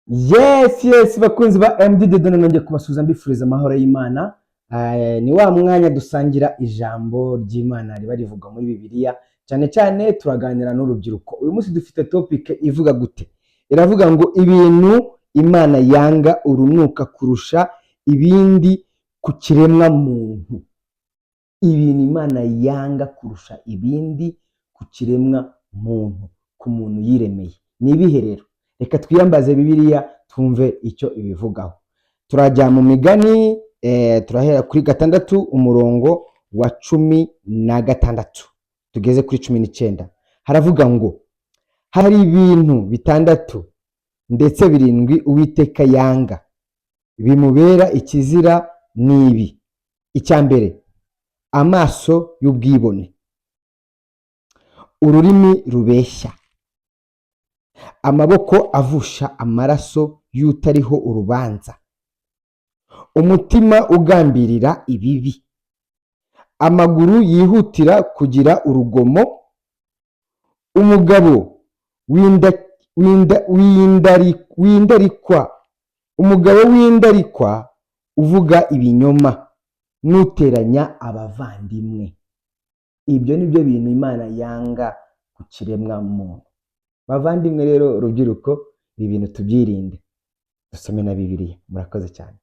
Yes, bakunzi ba MD Dieudonné, nongeye kubasuhuza mbifuriza amahoro y'Imana. Ni wa mwanya dusangira ijambo ry'Imana riba rivugwa muri Bibiliya, cyane cyane turaganira n'urubyiruko. Uyu munsi dufite topic ivuga gute? Iravuga ngo ibintu Imana yanga urunuka kurusha ibindi ku kiremwa muntu. Ibintu Imana yanga kurusha ibindi ku kiremwa muntu, ku muntu yiremeye. Ni ibihe rero? Reka twiyambaze Bibiliya twumve icyo ibivugaho. Turajya mu Migani, turahera kuri 6 umurongo wa 16 tugeze kuri 19. Haravuga ngo hari ibintu bitandatu, ndetse birindwi, Uwiteka yanga, bimubera ikizira, ni ibi: Icya mbere, amaso y'ubwibone, ururimi rubeshya, amaboko avusha amaraso y'utariho urubanza, umutima ugambirira ibibi, amaguru yihutira kugira urugomo, umugabo w'indarikwa, umugabo w'indarikwa uvuga ibinyoma, n'uteranya abavandimwe. Ibyo ni byo bintu Imana yanga ku kiremwa muntu. Bavandimwe rero, rubyiruko, ibi bintu tubyirinde, dusome na Bibiliya. Murakoze cyane.